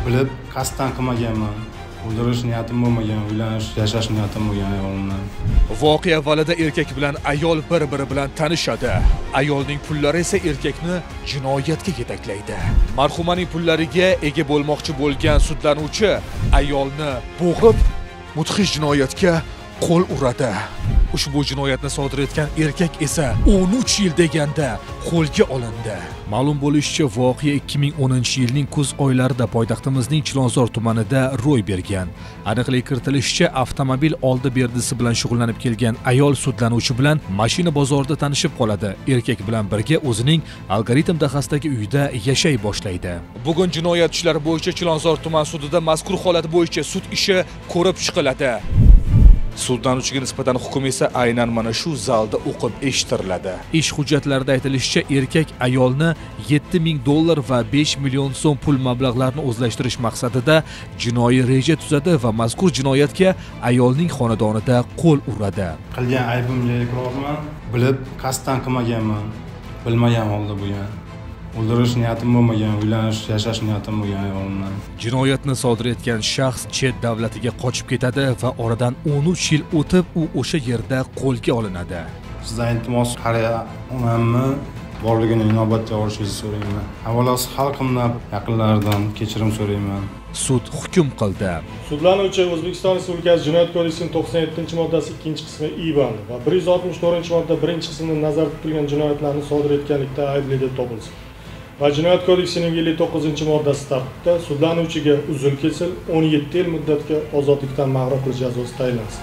Bilib qasddan qilmaganman. O'ldirish niyatim bo'lmagan, uylanish, yashash niyatim bo'lgan ayolimdan. Voqea avvalida erkak bilan ayol bir-biri bilan tanishadi. Ayolning pullari esa erkakni jinoyatga yetaklaydi. Marhumaning pullariga ega bo'lmoqchi bo'lgan sudlanuvchi ayolni bo'g'ib, mudhish jinoyatga qo'l uradi. Ushbu jinoyatni sodir etgan erkak esa 13 yil deganda qo'lga olindi. Ma'lum bo'lishicha, voqea 2010-yilning kuz oylarida poytaxtimizning Chilonzor tumanida ro'y bergan. Aniqlik kiritilishicha, avtomobil oldi-berdisi bilan shug'ullanib kelgan ayol sudlanuvchi bilan mashina bozorida tanishib qoladi. Erkak bilan birga o'zining algoritm dahasidagi uyida yashay boshlaydi. Bugun jinoyat ishlari bo'yicha Chilonzor tuman sudida mazkur holat bo'yicha sud ishi ko'rib chiqiladi. Sudlanuvchiga nisbatan hukm esa aynan mana shu zalda o'qib eshittiriladi. Ish hujjatlarida aytilishicha, erkak ayolni $7000 va 5 million so'm pul mablag'larini o'zlashtirish maqsadida jinoiy reja tuzadi va mazkur jinoyatga ayolning xonadonida qo'l uradi. Qilgan aybimga iqrorman, bilib qasddan qilmaganman, bilmagan holda bo'lgan. O'ldirish niyatim bo'lmagan, uylanish, yashash niyatim bo'lgan ayolimdan. Jinoyatni sodir etgan shaxs chet davlatiga qochib ketadi va oradan 13 yil o'tib u o'sha yerda qo'lga olinadi. Sizdan iltimos, qariya onamni borligini inobatga olishingizni so'rayman. Avvalosi xalqimdan, yaqinlaridan kechirim so'rayman. Sud hukm qildi. Sudlanuvchi O'zbekiston Respublikasi Jinoyat kodeksining 97-moddasi 2-qismi I bandi va 164-modda 1-qismida nazarda tutilgan jinoyatlarni sodir etganlikda aybli deb topilsin. Va Jinoyat kodeksining 59-moddasi tartibida sudlanuvchiga uzil-kesil 17 yil muddatga ozodlikdan mahrum qilish jazosi tayinlansin.